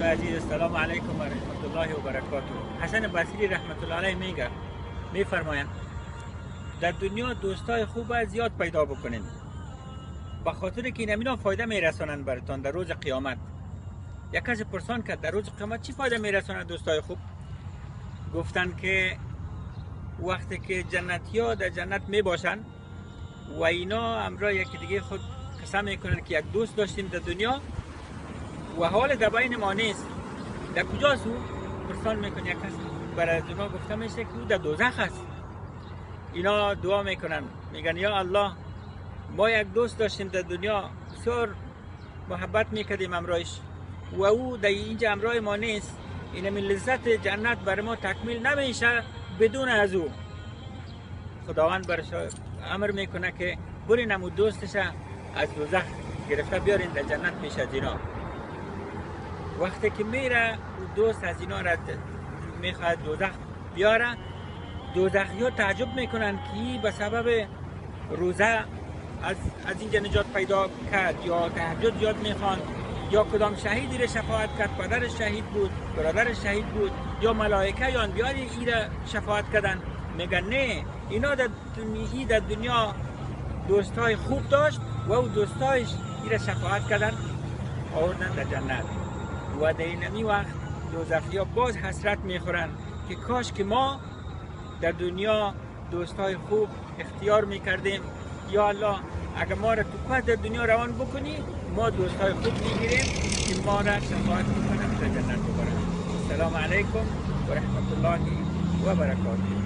دوستای عزیز، السلام علیکم و رحمت الله و برکاته. حسن بصری رحمت الله علیه میگه، میفرمایند در دنیا دوستای خوب زیاد پیدا بکنین، به خاطر که اینا فایده میرسانند براتان در روز قیامت. یک کسی پرسان کرد در روز قیامت چی فایده میرسانند دوستای خوب؟ گفتن که وقتی که جنتی ها در جنت میباشن و اینا همراه یکی دیگه خود قسم میکنن که یک دوست داشتیم در دنیا و حال در بین ما نیست، در کجاست او؟ پرسان میکنه یک کس، برای از اونا گفته میشه که او در دوزخ است. اینا دعا میکنن، میگن یا الله ما یک دوست داشتیم در دنیا، بسیار محبت میکردیم همراهش و او در اینجا همراه ما نیست، اینمی لذت جنت برای ما تکمیل نمیشه بدون از او. خداوند برش امر میکنه که برین امو دوستش از دوزخ گرفته بیارین در جنت پیش از اینا. وقتی که میره او دوست از اینا را میخواد دوزخ بیاره، دوزخی ها تعجب میکنن که به سبب روزه از اینجا نجات پیدا کرد، یا تهجد یاد میخوان، یا کدام شهیدی را شفاعت کرد، پدرش شهید بود، برادرش شهید بود، یا ملائکه یا انبیاء ای را شفاعت کردن. میگن نه، اینا در دنیا دوستای خوب داشت و او دوستایش ای را شفاعت کردن آوردن در جنت. و در اینمی وقت دوزخی ها باز حسرت میخورن که کاش که ما در دنیا دوستای خوب اختیار میکردیم، یا الله اگر ما را تو در دنیا روان بکنی ما دوستای خوب میگیریم که ما را شفاعت میکنن در جنت ببرن. السلام علیکم و رحمت الله و برکاته.